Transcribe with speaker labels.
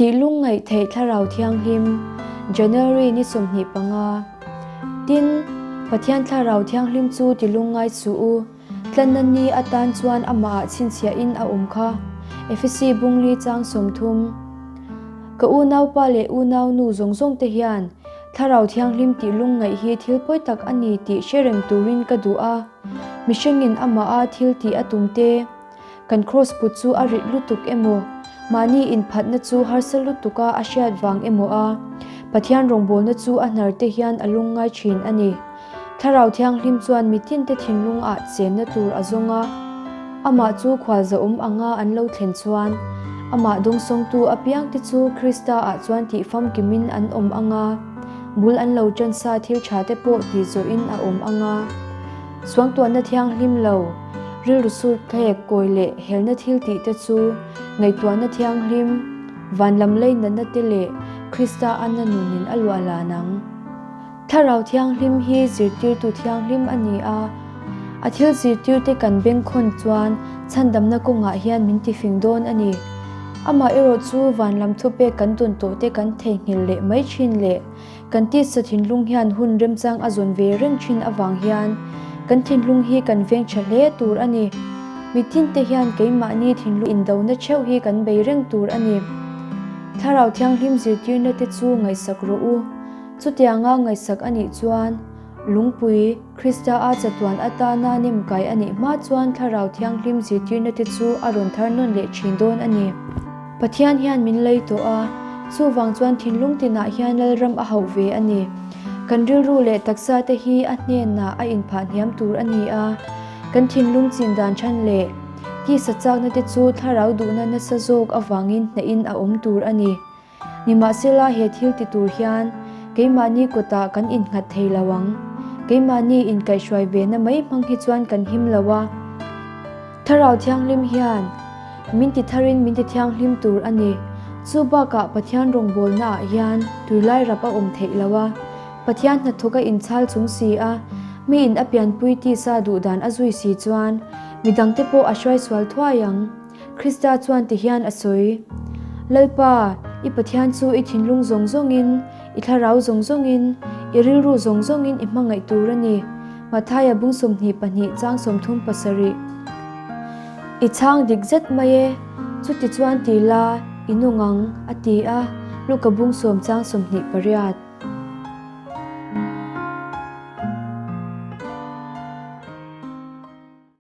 Speaker 1: Tih lungngaih theih Thlarau Thianghlim, January ni 25. Tin, Pathian Thlarau Thianghlim chu ti lungngai suh u, tlanna ni atan chuan amahah chhinchhiahin a awm kha. Efesi bungli chang 30. Ka unaupa leh unaunu zawng zawng te hian Thlarau Thianghlim tih lungngaih hi thil pawi tak a ni tih hre reng turin ka duh a, mihringin amaha thil tih a tum te, Kan kraws put chu a rit lutuk emaw, mahni inphatna chu harsa lutuka a hriat vang emaw a, Pathian rawngbawlna chu a hnar te hian a lungngai thin a ni. Thlarau Thianghlim chuan mitinte thinlungah chenna tur a zawng a, amah chu khualzahawm anga an lo thlen chuan, amah dawngsawngtu apiangte chu Krista-ah chuan tihfamkimin an awm anga, bul an lo ṭansa thil ṭhate pawh tihzawhin a awm anga. Suangtuahna thianghlim lo, rilru sut thlek kawi leh helna thil tih te chu ngaihtuahna thianghlim, van lam leinatna te leh Krista anna nunin a luah lan ang. Thlarau Thianghlim hi zirtirtu thianghlim a ni a, a thil zirtirte kan bengkhawn chuan chhandamna kawngah hian min tifing dawn a ni. Amaherawh chu van lam thupek kan tawn tawhte kan theihnghilh leh mai thin leh Kan tisa thinlung hian hun remchang a zawn ve reng thin avang hian kan thinlung hi kan veng tha hle tur a ni. Mitinte hian keimahni thinlung indona theuh hi kan bei reng tur a ni. Thlarau Thianghlim zirtirna te chu ngaihsak rawh u. Chutianga ngaihsak a nih chuan lungpui Krista-a chatuan atana nemkai a nih hma chuan Thlarau Thianghlim zirtirna te chu a rawn thar nawn leh thin dawn a ni. Pathian hian min lei tawh a, chuvang chuan thinlung tinah hian Lalram a hauh ve a ni. Kan rilru leh taksa te hi a hnenah a inphah hniam tur a ni a, kan thinlung chin dan chhan leh tisa chakna te chu Thlarau duhna nasa zawk avangin hnehin a awm tur a ni. Nimahsela he thil ti tur hian keimahni kutah kan innghat thei lo ang. Keimahni inkaihhruai ve na mai hmang hi chuan kan him lo a. Thlarau Thianghlim hian min ti tharin min ti thianghlim tur a ni. Chu bakah Pathian rawngbawlnaah hian tuilai rap a awm theih lo a. Pathian hnathawk a inchhal chung si a, miin a pianpui tisa duhdan a zui si chuan midangte pawh a hruaisual thuai ang. Krista chuan ti hian a sawi, Lalpa, i Pathian chu i thinlung zawng zawngin, i thlarau zawng zawngin, i rilru zawng zawngin i hmangaih tur a ni. Mathaia bung 22 chang 37. I chhang dik zet mai e, chuti chuan ti la, i nung ang, a ti a, Luka bung sawm chang 28.